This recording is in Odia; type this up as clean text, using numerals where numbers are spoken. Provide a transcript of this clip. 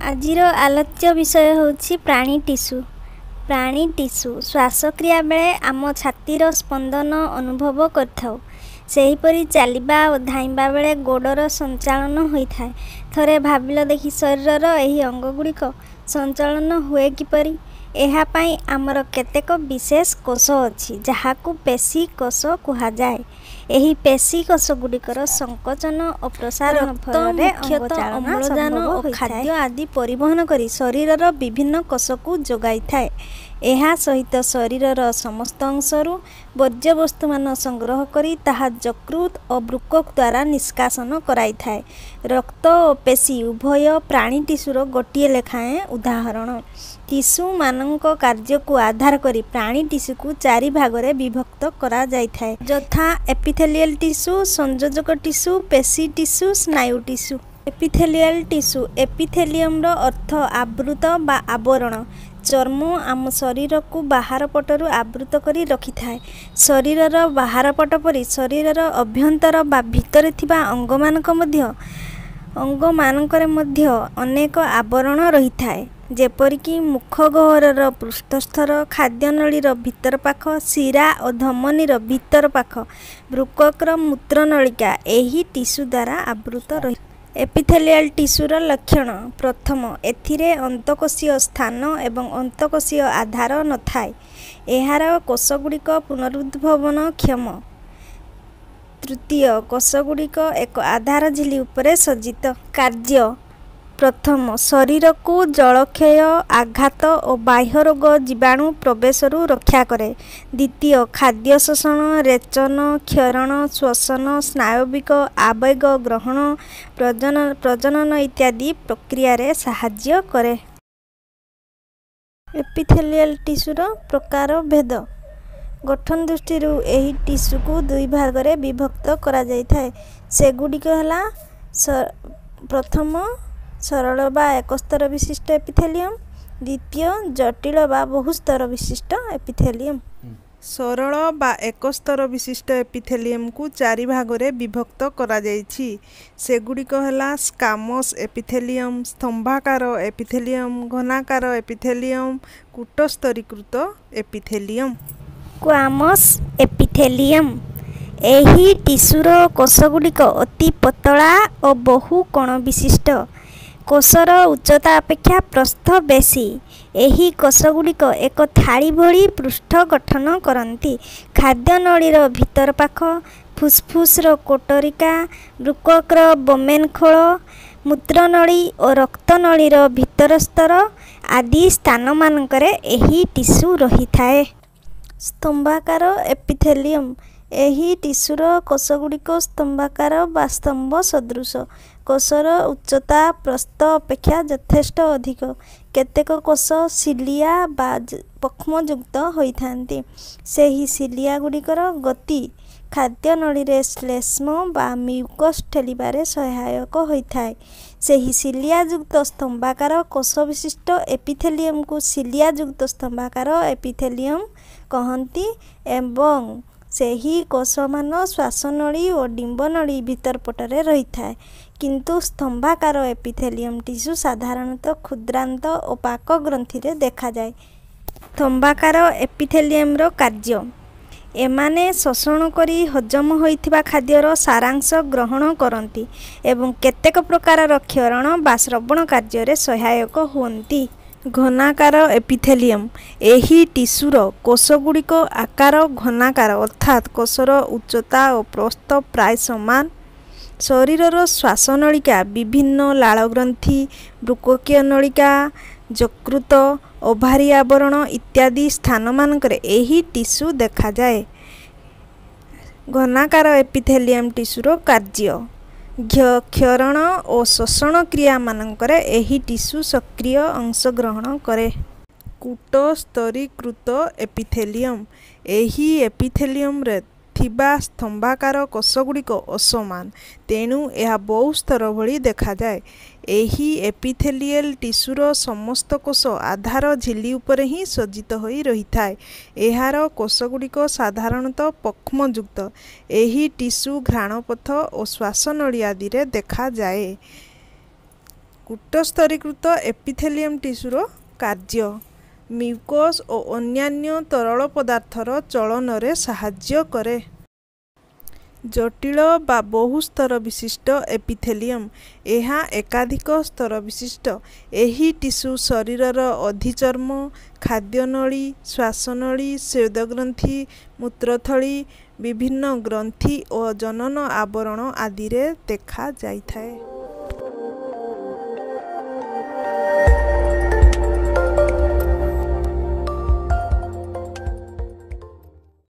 ଆଜିର ଆଲୋଚ୍ୟ ବିଷୟ ହେଉଛି ପ୍ରାଣୀ ଟିସୁ। ପ୍ରାଣୀ ଟିସୁ ଶ୍ୱାସକ୍ରିୟା ବେଳେ ଆମ ଛାତିର ସ୍ପନ୍ଦନ ଅନୁଭବ କରିଥାଉ। ସେହିପରି ଚାଲିବା ଓ ଧାଇଁବା ବେଳେ ଗୋଡ଼ର ସଞ୍ଚାଳନ ହୋଇଥାଏ। ଥରେ ଭାବିଲ ଦେଖି, ଶରୀରର ଏହି ଅଙ୍ଗଗୁଡ଼ିକ ସଞ୍ଚାଳନ ହୁଏ କିପରି? ଏହା ପାଇଁ ଆମର କେତେକ ବିଶେଷ କୋଷ ଅଛି, ଯାହାକୁ ପେଶୀ କୋଷ କୁହାଯାଏ। ଏହି ପେଶୀ କୋଷଗୁଡ଼ିକର ସଙ୍କୋଚନ ଓ ପ୍ରସାରଣ ରକ୍ତ ଫଳରେ ମୁଖ୍ୟତଃ ଅଙ୍ଗଚାଳନା ଅମ୍ଳଜାନ ସମ୍ଭବ ଓ ହୋଇଥାଏ। ଖାଦ୍ୟ ଆଦି ପରିବହନ କରି ଶରୀରର ବିଭିନ୍ନ କୋଷକୁ ଯୋଗାଇଥାଏ। ଏହା ସହିତ ଶରୀରର ସମସ୍ତ ଅଂଶରୁ ବର୍ଜ୍ୟବସ୍ତୁମାନ ସଂଗ୍ରହ କରି ତାହା ଯକୃତ୍ ଓ ବୃକକ୍ ଦ୍ୱାରା ନିଷ୍କାସନ କରାଇଥାଏ। ରକ୍ତ ଓ ପେଶୀ ଉଭୟ ପ୍ରାଣୀ ଟିସୁର ଗୋଟିଏ ଲେଖାଏଁ ଉଦାହରଣ। ଟିସୁମାନଙ୍କ କାର୍ଯ୍ୟକୁ ଆଧାର କରି ପ୍ରାଣୀ ଟିସୁକୁ ଚାରି ଭାଗରେ ବିଭକ୍ତ କରାଯାଇଥାଏ। ଯଥା ଏପିଥେଲିଆଲ ଟିସୁ, ସଂଯୋଜକ ଟିସୁ, ପେଶୀ ଟିସୁ, ସ୍ନାୟୁ ଟିସୁ। ଏପିଥେଲିଆଲ ଟିସୁ: ଏପିଥେଲିୟମର ଅର୍ଥ ଆବୃତ ବା ଆବରଣ। ଚର୍ମ ଆମ ଶରୀରକୁ ବାହାର ପଟରୁ ଆବୃତ କରି ରଖିଥାଏ। ଶରୀରର ବାହାର ପଟ ପରି ଶରୀରର ଅଭ୍ୟନ୍ତର ବା ଭିତରେ ଥିବା ଅଙ୍ଗମାନଙ୍କରେ ମଧ୍ୟ ଅନେକ ଆବରଣ ରହିଥାଏ। ଯେପରିକି ମୁଖଗହ୍ୱରର ପୃଷ୍ଠସ୍ତର, ଖାଦ୍ୟନଳୀର ଭିତର ପାଖ, ଶିରା ଓ ଧମନୀର ଭିତର ପାଖ, ବୃକକ୍‌ର ମୂତ୍ରନଳିକା ଏହି ଟିସୁ ଦ୍ୱାରା ଆବୃତ ରହି। ଏପିଥେଲିଆଲ ଟିସୁର ଲକ୍ଷଣ: ପ୍ରଥମ, ଏଥିରେ ଅନ୍ତଃକୋଷୀୟ ସ୍ଥାନ ଏବଂ ଅନ୍ତଃକୋଷୀୟ ଆଧାର ନଥାଏ। ଏହାର କୋଷଗୁଡ଼ିକ ପୁନରୁଦ୍ଭବନ କ୍ଷମ। ତୃତୀୟ, କୋଷଗୁଡ଼ିକ ଏକ ଆଧାର ଝିଲ୍ଲୀ ଉପରେ ସଜ୍ଜିତ। କାର୍ଯ୍ୟ: ପ୍ରଥମ, ଶରୀରକୁ ଜଳକ୍ଷୟ, ଆଘାତ ଓ ବାହ୍ୟ ରୋଗ ଜୀବାଣୁ ପ୍ରବେଶରୁ ରକ୍ଷା କରେ। ଦ୍ୱିତୀୟ, ଖାଦ୍ୟ ଶୋଷଣ, ରେଚନ, କ୍ଷରଣ, ଶ୍ୱସନ, ସ୍ନାୟବିକ ଆବେଗ ଗ୍ରହଣ, ପ୍ରଜନନ ଇତ୍ୟାଦି ପ୍ରକ୍ରିୟାରେ ସାହାଯ୍ୟ କରେ। ଏପିଥେଲିଆଲ ଟିସୁର ପ୍ରକାରଭେଦ: ଗଠନ ଦୃଷ୍ଟିରୁ ଏହି ଟିସୁକୁ ଦୁଇ ଭାଗରେ ବିଭକ୍ତ କରାଯାଇଥାଏ। ସେଗୁଡ଼ିକ ହେଲା, ପ୍ରଥମ, ସରଳ ବା ଏକ ସ୍ତର ବିଶିଷ୍ଟ ଏପିଥେଲିୟମ; ଦ୍ୱିତୀୟ, ଜଟିଳ ବା ବହୁ ସ୍ତର ବିଶିଷ୍ଟ ଏପିଥେଲିୟମ। ସରଳ ବା ଏକ ସ୍ତର ବିଶିଷ୍ଟ ଏପିଥେଲିୟମକୁ ଚାରି ଭାଗରେ ବିଭକ୍ତ କରାଯାଇଛି। ସେଗୁଡ଼ିକ ହେଲା ସ୍କାମସ୍ ଏପିଥେଲିୟମ, ସ୍ତମ୍ଭାକାର ଏପିଥେଲିୟମ, ଘନାକାର ଏପିଥେଲିୟମ, କୂଟସ୍ତରୀକୃତ ଏପିଥେଲିୟମ। ସ୍କ୍ୱାମସ୍ ଏପିଥେଲିୟମ: ଏହି ଟିସୁର କୋଷଗୁଡ଼ିକ ଅତି ପତଳା ଓ ବହୁ କୋଣବିଶିଷ୍ଟ। କୋଷର ଉଚ୍ଚତା ଅପେକ୍ଷା ପ୍ରସ୍ଥ ବେଶୀ। ଏହି କୋଷଗୁଡ଼ିକ ଏକ ଥାଳି ଭଳି ପୃଷ୍ଠ ଗଠନ କରନ୍ତି। ଖାଦ୍ୟନଳୀର ଭିତର ପାଖ, ଫୁସ୍ଫୁସ୍ର କୋଟରିକା, ବୃକକ୍‌ର ବୋମେନ୍ ଖୋଳ, ମୂତ୍ରନଳୀ ଓ ରକ୍ତନଳୀର ଭିତର ସ୍ତର ଆଦି ସ୍ଥାନମାନଙ୍କରେ ଏହି ଟିସୁ ରହିଥାଏ। ସ୍ତମ୍ଭାକାର ଏପିଥେଲିୟମ: ଏହି ଟିସୁର କୋଷଗୁଡ଼ିକ ସ୍ତମ୍ଭାକାର ବା ସ୍ତମ୍ଭ ସଦୃଶ। କୋଷର ଉଚ୍ଚତା ପ୍ରସ୍ଥ ଅପେକ୍ଷା ଯଥେଷ୍ଟ ଅଧିକ। କେତେକ କୋଷ ସିଲିଆ ବା ପକ୍ଷ୍ମଯୁକ୍ତ ହୋଇଥାନ୍ତି। ସେହି ସିଲିଆଗୁଡ଼ିକର ଗତି ଖାଦ୍ୟନଳୀରେ ଶ୍ଳେଷ୍ମ ବା ମ୍ୟୁକସ୍ ଠେଲିବାରେ ସହାୟକ ହୋଇଥାଏ। ସେହି ସିଲିଆଯୁକ୍ତ ସ୍ତମ୍ଭାକାର କୋଷବିଶିଷ୍ଟ ଏପିଥେଲିୟମକୁ ସିଲିଆଯୁକ୍ତ ସ୍ତମ୍ଭାକାର ଏପିଥେଲିୟମ କହନ୍ତି ଏବଂ ସେହି କୋଷମାନ ଶ୍ୱାସନଳୀ ଓ ଡିମ୍ବନଳୀ ଭିତର ପଟରେ ରହିଥାଏ। କିନ୍ତୁ ସ୍ତମ୍ଭାକାର ଏପିଥେଲିୟମ ଟିସୁ ସାଧାରଣତଃ କ୍ଷୁଦ୍ରାନ୍ତ ଓ ପାକଗ୍ରନ୍ଥିରେ ଦେଖାଯାଏ। ସ୍ତମ୍ଭାକାର ଏପିଥେଲିୟମର କାର୍ଯ୍ୟ: ଏମାନେ ଶୋଷଣ କରି ହଜମ ହୋଇଥିବା ଖାଦ୍ୟର ସାରାଂଶ ଗ୍ରହଣ କରନ୍ତି ଏବଂ କେତେକ ପ୍ରକାରର କ୍ଷରଣ ବା ସ୍ରବଣ କାର୍ଯ୍ୟରେ ସହାୟକ ହୁଅନ୍ତି। ଘନାକାର ଏପିଥେଲିୟମ: ଏହି ଟିସୁର କୋଷଗୁଡ଼ିକ ଆକାର ଘନାକାର ଅର୍ଥାତ୍ କୋଷର ଉଚ୍ଚତା ଓ ପ୍ରସ୍ଥ ପ୍ରାୟ ସମାନ। ଶରୀରର ଶ୍ୱାସନଳିକା, ବିଭିନ୍ନ ଲାଳଗ୍ରନ୍ଥି, ବୃକକୀୟ ନଳିକା, ଯକୃତ, ଓଭାରି ଆବରଣ ଇତ୍ୟାଦି ସ୍ଥାନମାନଙ୍କରେ ଏହି ଟିସୁ ଦେଖାଯାଏ। ଘନାକାର ଏପିଥେଲିୟମ ଟିସୁର କାର୍ଯ୍ୟ: କ୍ଷରଣ ଓ ଶୋଷଣ କ୍ରିୟାମାନଙ୍କରେ ଏହି ଟିସୁ ସକ୍ରିୟ ଅଂଶଗ୍ରହଣ କରେ। କୂଟସ୍ତରୀକୃତ ଏପିଥେଲିୟମ: ଏହି ଏପିଥେଲିୟମରେ ଥିବା ସ୍ତମ୍ଭାକାର କୋଷଗୁଡ଼ିକ ଅସମାନ। ତେଣୁ ଏହା ବହୁସ୍ତର ଭଳି ଦେଖାଯାଏ। ଏହି ଏପିଥେଲିଏଲ ଟିସୁର ସମସ୍ତ କୋଷ ଆଧାର ଝିଲ୍ଲୀ ଉପରେ ହିଁ ସଜ୍ଜିତ ହୋଇ ରହିଥାଏ। ଏହାର କୋଷଗୁଡ଼ିକ ସାଧାରଣତଃ ପକ୍ଷ୍ମଯୁକ୍ତ। ଏହି ଟିସୁ ଘ୍ରାଣପଥ ଓ ଶ୍ୱାସନଳୀ ଆଦିରେ ଦେଖାଯାଏ। କୂଟସ୍ତରୀକୃତ ଏପିଥେଲିୟମ୍ ଟିସ୍ୟୁର କାର୍ଯ୍ୟ ମ୍ୟୁକସ୍ ଓ ଅନ୍ୟାନ୍ୟ ତରଳ ପଦାର୍ଥର ଚଳନରେ ସାହାଯ୍ୟ କରେ। ଜଟିଳ ବା ବହୁ ସ୍ତର ବିଶିଷ୍ଟ ଏପିଥେଲିୟମ୍। ଏହା ଏକାଧିକ ସ୍ତର ବିଶିଷ୍ଟ। ଏହି ଟିସ୍ୟୁ ଶରୀରର ଅଧିଚର୍ମ, ଖାଦ୍ୟନଳୀ, ଶ୍ୱାସନଳୀ, ସ୍ୱେଦଗ୍ରନ୍ଥି, ମୂତ୍ରଥଳୀ, ବିଭିନ୍ନ ଗ୍ରନ୍ଥି ଓ ଜନନ ଆବରଣ ଆଦିରେ ଦେଖାଯାଇଥାଏ।